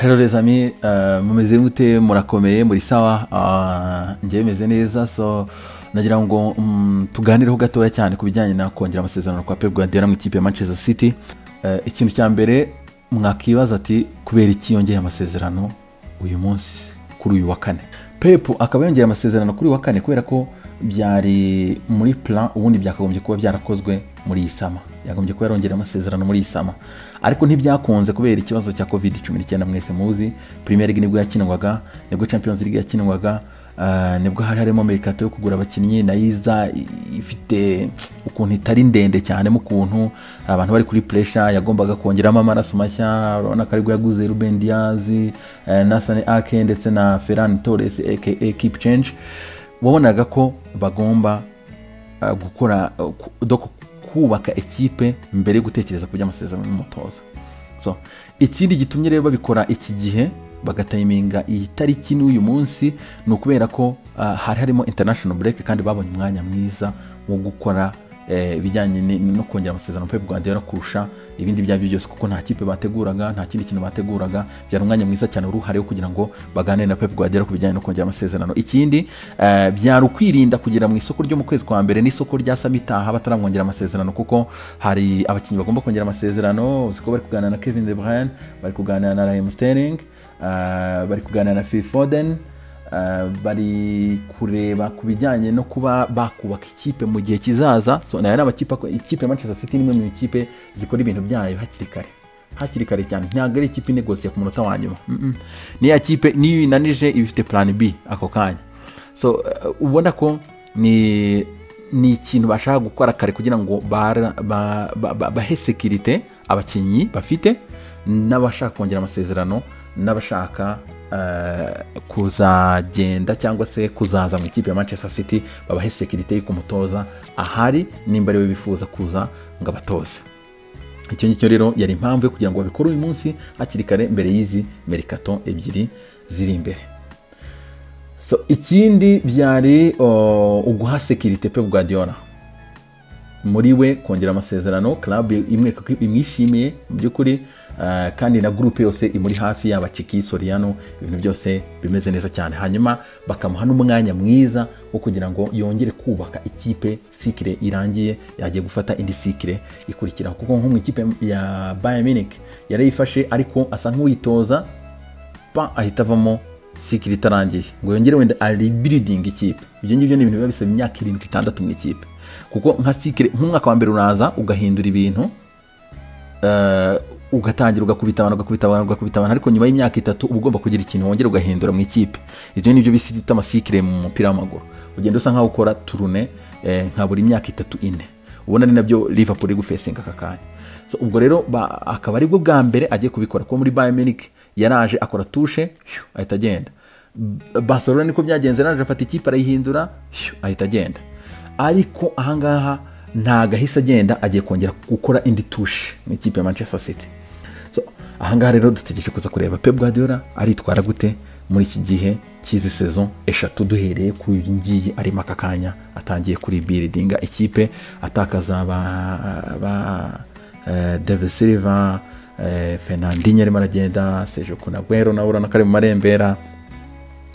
Hello les amis, mumeze mute? Murakomeye? Muri sawa? Njyewe meze neza. So nagira ngo tuganireho gatoya cyane ku bijyanye na kongera amasezerano kwa Pep Guardiola mu ikipe ya Manchester City. Ikintu cya mbere mwakibaza ati: kubera iki yongeye amasezerano uyu munsi, kuri uyu wa kane? Pep akaba yongeye amasezerano kuri uyu wa kane kubera ko byari muri plan. Ubundi byakagombye kuba byarakozwe muri iyi summer, yagombye kuba yarongera amasezerano muri iyi summer, ariko ntibyakunze kubera ikibazo cya COVID-19 mwese muzi. Premier League nibwo yakinwaga, nibwo Champions League yakinwaga, nibwo hari harimo mercato yo kugura abakinnyi, nayiza ifite ukuntu itari ndende cyane, mu kuntu abantu bari kuri pressure. Yagombaga kongeramo amaraso mashya. Urabona ko aribwo yaguze Ruben Dias, Nathan Ake ndetse na Ferran Torres aka Keep Change. Wabonaga ko bagomba gukora donc kubaka ekipe mbere yo gutekereza ku by'amasezerano n'umutoza. So ikindi gitumye rero babikora iki gihe, bagatayiminga iyi tariki n'uyu munsi, ni ukubera ko hari harimo international break, kandi babonye umwanya mwiza wo gukora ibijyanye no kongera amasezerano Pep Guardiola kurusha ibindi ibyo aribyo byose, kuko nta kipe bateguraga, nta kindi kintu bateguraga. Byari umwanya mwiza cyane uruhare wo kugira ngo baganire na Pep Guardiola ku bijyanye no kongera amasezerano. Ikindi, byari ukwirinda kugera mu isoko ryo mu kwezi kwa mbere n'isoko rya summer itaha bataramwongera amasezerano, kuko hari abakinnyi bagomba kongera amasezerano. Uzi ko bari kuganira na Kevin De Bruyne, bari kuganira na Raheem Sterling, bari kuganira na Phil Foden, bari kureba ku bijyanye no kuba bakubaka ikipe mu gihe kizaza. So nayo ni amakipe ikipe ya Manchester City ni imwe mu ikipe zikora ibintu byayo hakiri kare, hakiri kare cyane. Ntabwo ari ikipe inegosiye ku munota wa nyuma. Ni ya kipe niyo inanije iba ifite plan B ako kanya. So ubona ko ni ikintu bashaka gukora kare kugira ngo bahe sécurité abakinnyi bafite n'abashaka kongera amasezerano n'abashaka kuzagenda cyangwa se kuzaza mu ikipe ya Manchester City, babahe sécurité y'uko umutoza ahari, nimba ariwe bifuza kuza ngo abatoze. Icyo ngicyo rero yari impamvu yo kugira ngo babikore uyu munsi hakiri kare, mbere y'izi mercato ebyiri ziri imbere. So ikindi byari uguha sécurité Pep Guardiola muri we kongera amasezerano, club imwe imwishimiye mu by'ukuri, kandi na groupe yose imuri hafi, yaba Txiki, Soriano, ibintu byose bimeze neza cyane. Hanyuma bakamuha n'umwanya mwiza wo kugira ngo yongere kubaka ikipe. Cycle irangiye, yagiye gufata indi cycle ikurikiraho, kuko nko mu ikipe ya Bayern Munich yarayifashe, ariko asa nk'uwitoza pa ahita avamo cycle itarangiye ngo yongere wenda rebuilding ikipe. Ibyo ngibyo ni ibintu biba bisaba imyaka 7, 6 mu ikipe, kuko nka cycle nk'umwaka wa mbere uraza ugahindura ibintu, ugatangira ugakubita abantu, ugakubita abantu, ugakubita abantu, ariko nyuma y'imyaka 3 uba ugomba kugira ikintu wongera ugahindura mu ikipe. Ibyo ni byo bita ama cycle mu mupira w'amaguru. Ugenda usa nkaho ukora tourne nka buri myaka 3, 4. Ubona ni nabyo Liverpool iri gufesinga aka kanya. So ubwo rero akaba aribwo bwa mbere agiye kubikora, kuko muri Bayern Munich yaraje akora touche, ahita agenda. Barcelona niko byagenze, yaraje afata ikipe arayihindura, ahita agenda. Ariko ahangaha ntago ahise agenda, agiye kongera gukora indi touche mu ikipe ya Manchester City. So ahangaha rero dutegereje kuza kureba Pep Guardiola aritwara gute muri iki gihe cy'izi saison eshatu, duhereye ku ngiyi arimo aka kanya, atangiye kuri buildinga ikipe, atakaza ba David Silva, Fernandinho arimo aragenda, Sergio Kun Aguero nawe urabona ko ari mu marembera.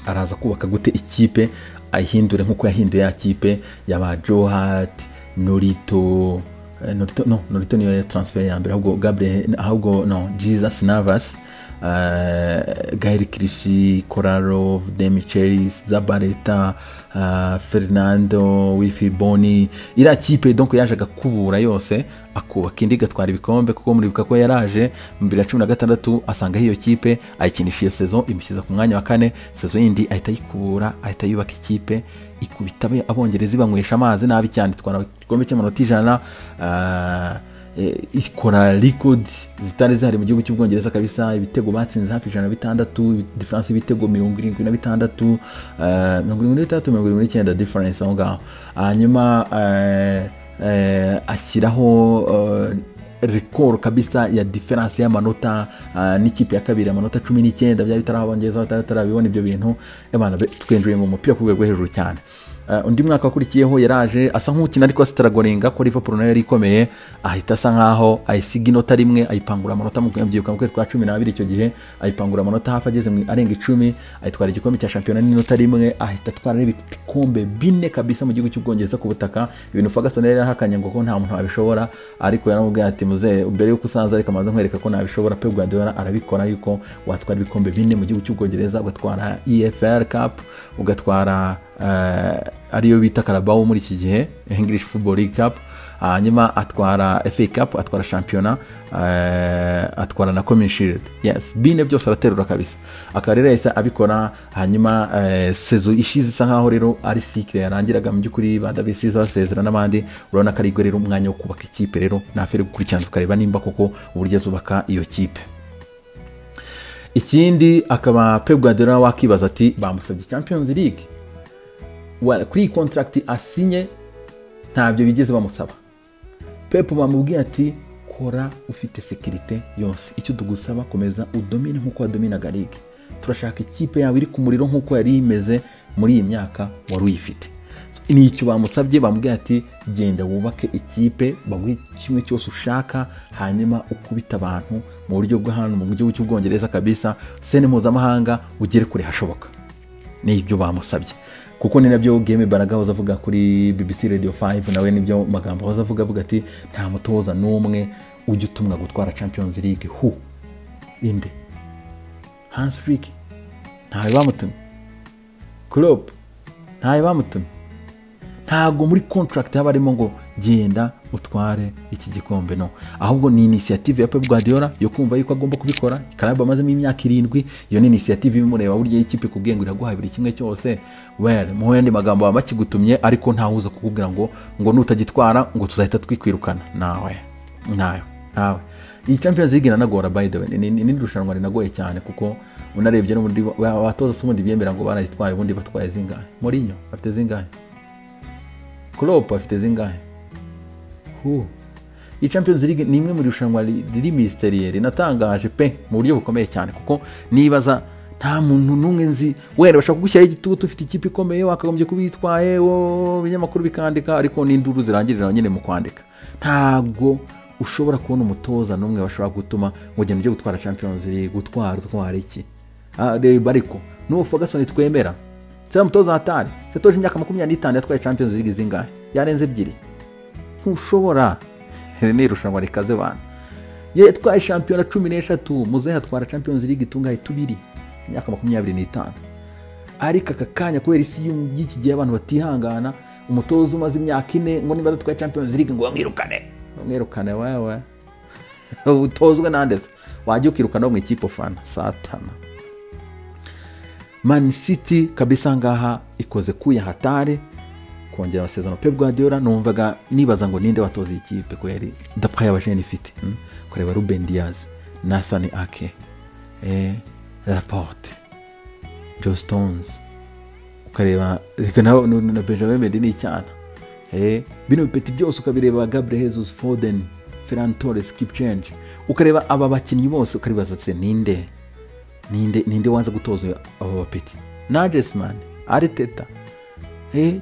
Araza kubaka gute ikipe, ayihindure nk'uko yahinduye ya kipe yaba Joe Hart, Nolito, Nolito, no, Nolito niyo ya transfer ya mbere, ahubwo Gabriel, ahubwo no Jesus Navas, Gael Clichy, Kolarov, Demichelis, Zabaleta, Fernando, Wilfried Bony, iriya kipe donc yaje agakubura yose, akubaka indi, igatwara ibikombe, kuko muribuka ko yaraje mu 2016 asangaho iyo kipe, ayikinisha iyo saison, imushyiza ku mwanya wa kane. Saison yindi ahita ayikubura, ahita yubaka ikipe ikubita Abongereza, ibanywesha amazi nabi cyane, itwara igikombe cy'amanota 100, ikora record zitari zihari mu gihugu cy'Ubwongereza kabisa. Ibitego batsinze hafi 106, difference y'ibitego 76, 76, 79 difference aho ngaho. Hanyuma ashyiraho record kabisa ya difference y'amanota n'ikipe ya kabiri, amanota 19, byari bitarabongereza, batarabibona ibyo bintu. Abana twenjoye mu mupira ku rwego rwo hejuru cyane. Undi mwaka wakurikiyeho yaraje asa nk'ukina ariko asitaragoringa ko Liverpool nayo yari ikomeye, ahita asa nkaho ayisiga inota rimwe, ayipangura amanota mu kwezi kwa 12 icyo gihe ayipangura amanota hafi ageze mu arenga 10, ayitwara igikombe cya shampiyona n'inota rimwe, ahita atwara n'ibikombe 4 kabisa mu gihugu cy'Ubwongereza ku butaka. Ibintu Ferguson yari yarahakanye ngo ko nta muntu wabishobora, ariko yaramubwiye ati muze mbere yuko usanza reka maze nkwereka ko nabishobora. Pep Guardiola arabikora yuko watwara ibikombe 4 mu gihugu cy'Ubwongereza, ugatwara EFL Cup, ugatwara ariyo bita Carabao muri iki gihe, English Football League Cup, hanyuma atwara FA Cup, atwara shampiyona, atwara na Community Shield. Yes, bine byose araterura kabisa. Akaba rero yahise abikora. Hanyuma sezo ishize isa nkaho rero ari cycle yarangiraga mu by'ukuri, ba David Silva basezera n'abandi, urabona ko ari rero umwanya wo kubaka ikipe. Rero nafere gukurikirana tukareba nimba koko uburyo azubaka iyo kipe. Ikindi akaba Pep Guardiola wakibaza ati bamusabye Champions League, kuri contract asinye ntabyo bigeze bamusaba. Pep bamubwiye ati kora ufite sécurité yose, icyo tugusaba komeza udomine nkuko wadominaga league, turashaka ikipe yawe iri ku muriro nkuko yari imeze muri iyi myaka wari uyifite. Ni icyo bamusabye, bamubwiye ati genda wubake ikipe, baguhe kimwe cyose ushaka, hanyuma ukubita abantu mu buryo bwo hano mu gihugu cy'Ubwongereza kabisa, sene mpuzamahanga ugere kure hashoboka. Ni ibyo bamusabye, kuko ni nabyo Game Baraga hoza avuga kuri BBC Radio 5, nawe nibyo magambo hoza avuga ati nta mutoza n'umwe ujya utumwa gutwara Champions League. Hu inde? Hans Flick ntawe bamutumye, Klopp ntawe bamutumye. Ntago muri contract haba harimo ngo genda utware iki gikombe, no, ahubwo ni initiative ya Pep Guardiola yo kumva yuko agomba kubikora. Club amazemo imyaka 7, iyo ni initiative imureba buryo y'ikipe kubwiye ngo iraguha buri kimwe cyose. Well, mu yandi magambo baba bakigutumye, ariko nta wuza kukubwira ngo nutagitwara ngo tuzahita twikwirukana. Nawe nawe nawe iyi Champions League inanagora, by the way, ni irushanwa rinagoye cyane, kuko unarebye n'ubundi abatoza se ubundi biyemera ngo barayitwaye, ubundi batwaye zingahe? Mourinho afite zingahe? Klopp afite zingahe? Iyi Champions League ni imwe mu irushanwa riri mystérieux, rinatangaje pe mu buryo bukomeye cyane, kuko nibaza nta muntu n'umwe nzi wera bashaka kugushyiraho igitutu ufite ikipe ikomeye wakagombye kubitwaye, ibinyamakuru bikandika, ariko n'induru zirangirira nyine mu kwandika. Ntabwo ushobora kubona umutoza n'umwe bashobora gutuma ngo ugende ujye gutwara Champions League, gutwara iki? Reba ariko n'uwo Ferguson twemera, cyangwa umutoza hatari yatoje imyaka 25 yatwaye Champions League zingahe? Yarenze 2. Ntushobora. Ni irushanwa rikaze bana. Yatwaye shampiyona 13, muzehe atwara Champions League tungahe? 2, imyaka 25. Ariko aka kanya kubera isi y'iki gihe abantu batihangana, umutoza umaze imyaka 4 ngo niba adatwaye Champions League ngo bamwirukane. Bamwirukane wewe. Utozwe nandetse wajya ukirukana mu ikipe ufana satana. Man City kabisa ngaha ikoze kuya hatari kongera amasezerano Pep Guardiola. Numvaga nibaza ngo ninde watoza ikipe kweri d'après abajene ifite, kureba Ruben Diaz, Nathan Ake, Laporte, Joe Stones, ukareba reka na Benjamin Mendy ni icyana, bino bipeti byose ukabireba, Gabriel Jesus, Foden, Ferran Torres, Kipchoge, ukareba aba bakinnyi bose ukaribaza se ninde ninde wanza gutoza aba bapeti? Nagelsmann, Arteta.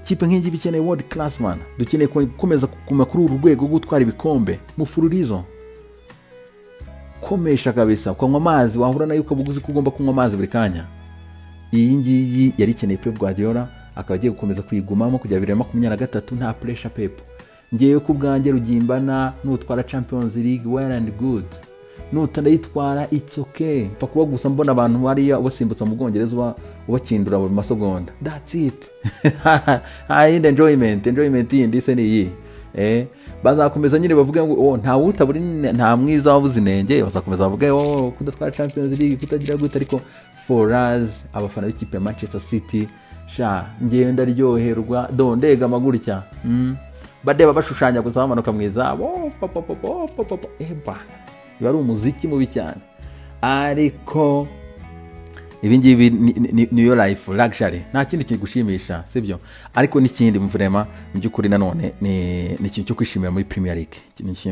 Kipe nk'ingi bikeneye world class man. Dukeneye gukomeza kuguma kuri uru rwego gutwara ibikombe mufururizo. Komesha kabisa, ukanywa amazi wahura nayo ukabuguzi ko ugomba kunywa amazi buri kanya. Iyi ngiyi yari ikeneye Pep Guardiola, akaba agiye gukomeza kuyigumamo kujya 2023 nta pressure Pep. Ngiye ku bwanjye rugimbana nutwara Champions League well and good. Nutandayitwara it's okay. Mfa kuba gusa mbona abantu bariya ubasimbutsa mu Bwongereza ubakindura mu masegonda. That's it. I enjoyment yindi se ni iyi. Bazakomeza nyine bavuga ngo nta wutaburi nta mwiza wabuze inenge, bazakomeza bavuga kudatwara Champions League kutagira gute, ariko for us abafana b'ikipe ya Manchester City sha ngiye ndaryoherwa dondega amagurutya. Badeba bashushanya gusa bamanuka mwiza. Biba ari umuziki mubi cyane, ariko ibi ngibi ni yo life luxury, nta kindi kigushimisha sibyo. Ariko n'ikindi mvurema mu by'ukuri nanone ni ikintu cyo kwishimira muri Premier League,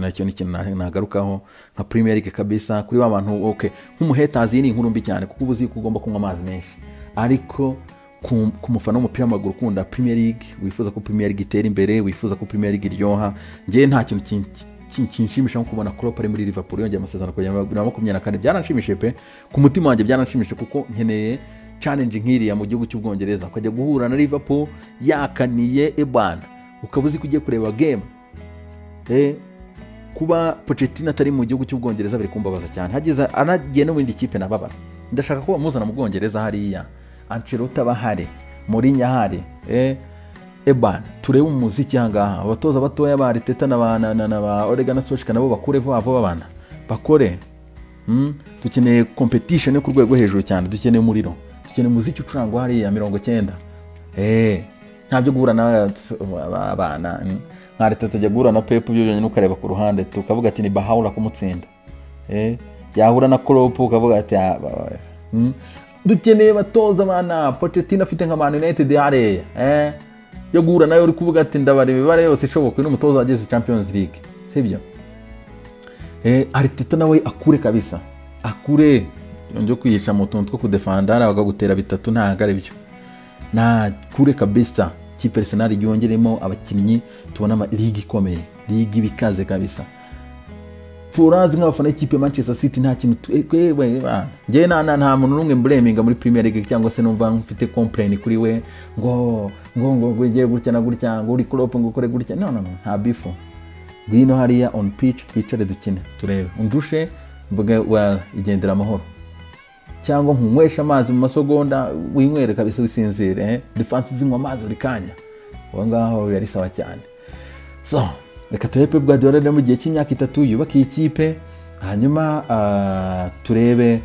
nacyo ni ikintu nagarukaho nka Premier League kabisa kuri wa bantu. Okay, nk'umuhetazi ni inkuru mbi cyane kuko ubuzi ko ugomba kunywa amazi menshi, ariko Ku mufana w'umupira w'amaguru ukunda Premier League, wifuza ko Premier League itera imbere, wifuza ko Premier League iryoha, njyewe nta kintu kinshimisha nko kubona Klopp ari muri Liverpool yongeye amasezerano kugera 2024. Byaranshimishije pe, ku mutima wanjye byaranshimishije, kuko nkeneye challenge nk'iriya mu gihugu cy'Ubwongereza, ukajya guhura na Liverpool yakaniye ebana, ukaba uzi ko ugiye kureba game. Kuba Pochettino atari mu gihugu cy'Ubwongereza biri kumbabaza cyane, hageze anagiye no mu yindi kipe nababara. Ndashaka ko bamuzana mu Bwongereza hariya, Ancelotti abahari, Mourinho ahari, ebana turebe umuziki ahangaha. Abatoza batoya ba Arteta na ba Ole Gunnar Solskjaer nabo bakure vuba vuba, abana bakore. Dukeneye competition yo ku rwego hejuru cyane, dukeneye umuriro, dukeneye umuziki ucurangwa hariya 90. Nta byo guhura n'abana nka Arteta ajya guhura na Pep ibyo byonyine ukareba ku ruhande tukavuga ati ni Bahawura kumutsinda. Yahura na Klopp ukavuga ati dukeneye batoza abana. Pochettino afite nka Man United hariya, yo guhura nayo uri kuvuga ati ndabara imibare yose ishoboka, n'umutoza wageze Champions League, sibyo? Arteta nawe akure kabisa, akure yongeye kwihisha mu tuntu two kudefanda bakagutera bitatu, ntabwo ari byo. Nakure kabisa, kipe Arsenal yongeremo abakinnyi, tubona ama ligue ikomeye, ligue ibikaze kabisa. Furazi nk'abafana y'ikipe Manchester City nta kintu twewe njye nta muntu n'umwe mbleminga muri Premier League cyangwa se numva mfite complain kuri we ngo ngo ngo ngo gutya na gutya, ngo uri Klopp ngo ukore gutya. No no no, nta bifu. Ngwino hariya on pitch twicare dukine turebe, undushe mvuge well igendera amahoro, cyangwa nkunywesha amazi mu masegonda winywere kabisa wisinzire. Defense zinywa amazi buri kanya, aho ngaho yari sawa cyane. So reka turebe Pep Guardiola mu gihe cy'imyaka 3 yubaka ikipe, hanyuma turebe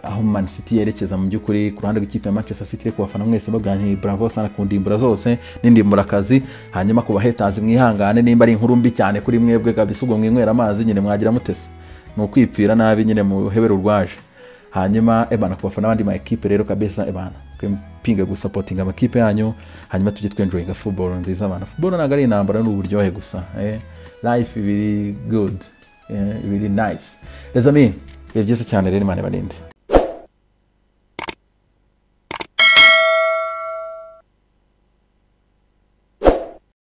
aho Man City yerekeza mu by'ukuri ku ruhande rw'ikipe ya Manchester City. Ku bafana mwese baganiriye bravo sana ku ndimbura zose n'indimburakazi, hanyuma ku bahetazi mwihangane nimba ari inkuru mbi cyane kuri mwebwe kabisa, ubwo mwinywera amazi nyine mwagira mutese, ni ukwipfira nabi nyine muhebera urwaje. Hanyuma ebana ku bafana abandi ma equipe rero kabisa ebana pinga gusapotinga amakipe yanyu, hanyuma tujye twenjoyinga football nziza abana. Football ntabwo ari intambara, ni uburyohe gusa. Life ibiri good, ibiri nice. Les amis, biba byiza cyane rero, Imana ibarinde.